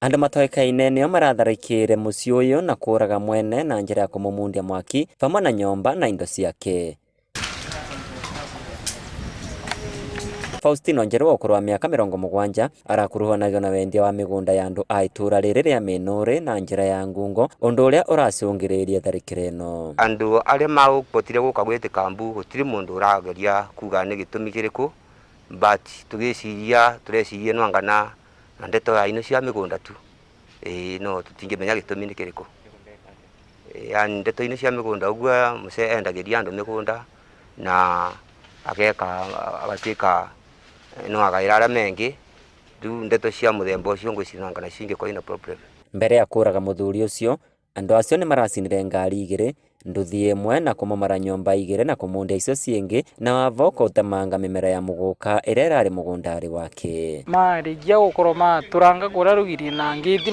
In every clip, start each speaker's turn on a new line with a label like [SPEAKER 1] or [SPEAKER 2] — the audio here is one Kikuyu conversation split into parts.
[SPEAKER 1] Andũ matoĩkaine nĩo maratharĩkĩire mũciĩ ũyũ na kũraga mwene na njĩra ya kũmũmundia mwaki vamwe na nyũmba na indo ciake. Faustino Njeru wa ũkũrũ wa mĩaka 70 arakuruhanagio na wendia wa mĩgũnda ya andũ a itũra rĩrĩ rĩa Mĩnũrĩ na njĩra ya ngungo, ũndũ ũrĩa ũracũngĩrĩirie tharĩkĩro ĩno.
[SPEAKER 2] Andũ arĩa mahotire gũka gwĩtĩka mbu gũtirĩ mũndũ ũrageria kuga nĩ gĩtũmi kĩrĩkũ, but tũgĩciria tũreciria no anga na ndeto ya ino cia mĩgũnda tu, ĩĩ no tũtingĩmenya gĩtũmi nĩ kĩrĩkũ. Yani ndeto ino cia mĩgũnda ũguo mũcee endagĩria andũ mĩgũnda na ageka agatuĩka no agaĩra arĩa mengĩ, rĩu ndeto cia mũthemba ũcio ngwĩciria no anga nacio ingĩkorwo ina problem.
[SPEAKER 1] Mbere ya kũraga mũthuri ũcio, andũ acio nĩmaracinire ngari igĩrĩ, nduthi ĩmwe na kũmomora nyũmba igĩrĩ na kũmundia icio ciĩngĩ na wavo kũtemanga mĩmera ya mũgũka ĩrĩa ĩrarĩ mũgũnda-rĩ wake.
[SPEAKER 3] Marĩkia gũkorwo matũranga kũrĩa rũgiri na ngĩti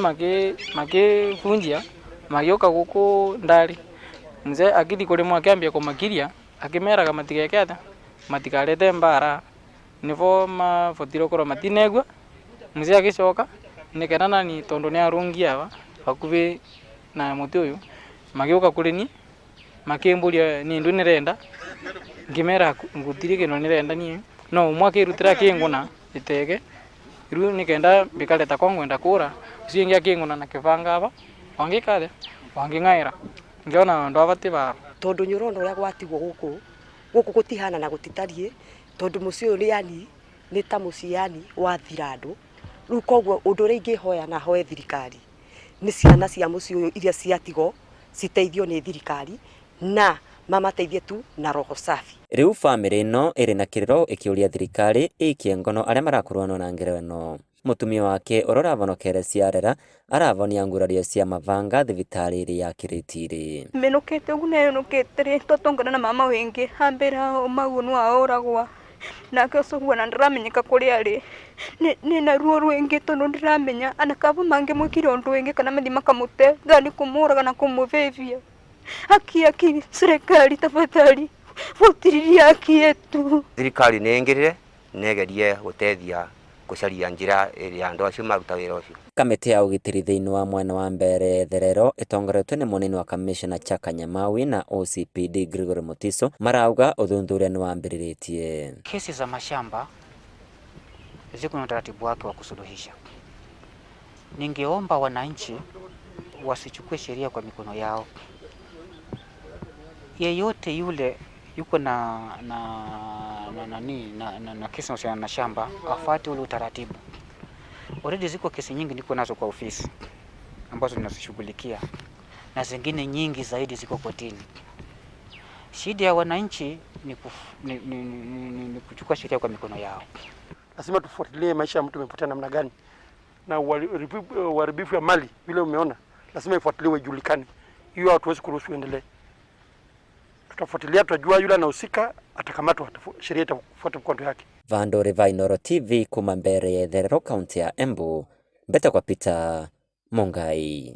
[SPEAKER 3] makĩbunjia magĩũka gũkũ ndari. Mzee akĩthiĩ kũrĩ mo akĩambia kũmakiria akĩmeraga matigeke atĩa, matikarete mbara, nĩbo mabotire gũkorwo matinegua. Mzee agĩcoka nĩkenda nani tondũ nĩ arũngie aba hakuhĩ na mũtĩ ũyũ, magĩũka kũrĩ niĩ makĩmbũria nĩ ndũ nĩrenda, ngĩmera gũtirĩ kĩndũ nĩrenda niĩ, no ũmwe akĩrutĩra akĩngũna itege, rĩu nĩkenda mbikare takwa ngwenda kũra, ũcio ũngĩ akĩngũna na kĩbanga aba, wangĩka atĩa, wangĩng'aĩra, ngĩona andũ aba ti baro.
[SPEAKER 4] Tondũ nĩ ũrona ũrĩa gwatigwo gũkũ, gũkũ gũtihana na gũtitariĩ, tondũ mũciĩ ũyũ yani nĩ ta mũciĩ yani wathira andũ, rĩu koguo ũndũ ũrĩa ingĩhoya na hoe thirikari nĩ ciana cia mũciĩ ũyũ iria ciatigwo citeithio nĩ thirikari na mamateithie tu na roho safi.
[SPEAKER 1] Rĩu bamĩrĩ ĩno ĩrĩ na kĩrĩro ĩkĩũria thirikari ĩikie ngono arĩa marakuruhanwo na ngero ĩno. Mũtumia wake ũrĩa ũravonokere ciarera aravonia ngurario cia mabanga thibitarĩ ya Kĩrĩti-rĩ.
[SPEAKER 5] Menũkĩte ũguo neyũnũkĩte rĩ, twatũngana na mama wĩngĩ ambĩra ũmau nĩ waũragwa nake ũcio na ndĩramenyeka kũrĩa arĩ. Nĩna ruo rwĩngĩ tondũ ndĩramenya ana kaba mangĩmwĩkire ũndũ wĩngĩ kana mathiĩ makamũte than kũmũraga na kũmũvĩvia. Haki haki, serikali tafadhali fuatililia haki yetu.
[SPEAKER 2] Thirikari nĩ ĩingĩrĩre na ĩgerie gũteithia gũcaria njĩra ĩrĩa andũ acio maruta wĩra ũcio.
[SPEAKER 1] Kamĩtĩ ya ũgitĩri thĩinĩ wa mwena wa mbere therero ĩtongoretio nĩ mũnini wa kamishna Chaka Nyamawi na OCPD Gregory Mutiso marauga ũthuthuria nĩ wambĩrĩrĩtie.
[SPEAKER 6] Kesi za mashamba ziko na utaratibu wake wa kusuluhisha. Ningeomba wananchi wasichukue sheria kwa mikono yao. Yeyote yule yuko na na na na na, na, na kesi inahusiana na shamba afuate ule utaratibu. Already ziko kesi nyingi niko nazo kwa ofisi ambazo ninazishughulikia na zingine nyingi zaidi ziko kotini. Shida ya wananchi ni, ni, ni, ni, ni, ni kuchukua sheria kwa mikono yao.
[SPEAKER 7] Lazima tufuatilie maisha ya mtu amepotea namna gani, na uharibifu wa mali vile umeona, lazima ifuatiliwe, ijulikane. Hiyo hatuwezi kuruhusu endelee. Tutafuatilia, tutajua yule anahusika atakamatwa, sheria itafuata mkondo yake.
[SPEAKER 1] Vandũ va Inooro TV kuma mbere ya Itherero kaunti ya Embu, mbete kwa Peter Mungai.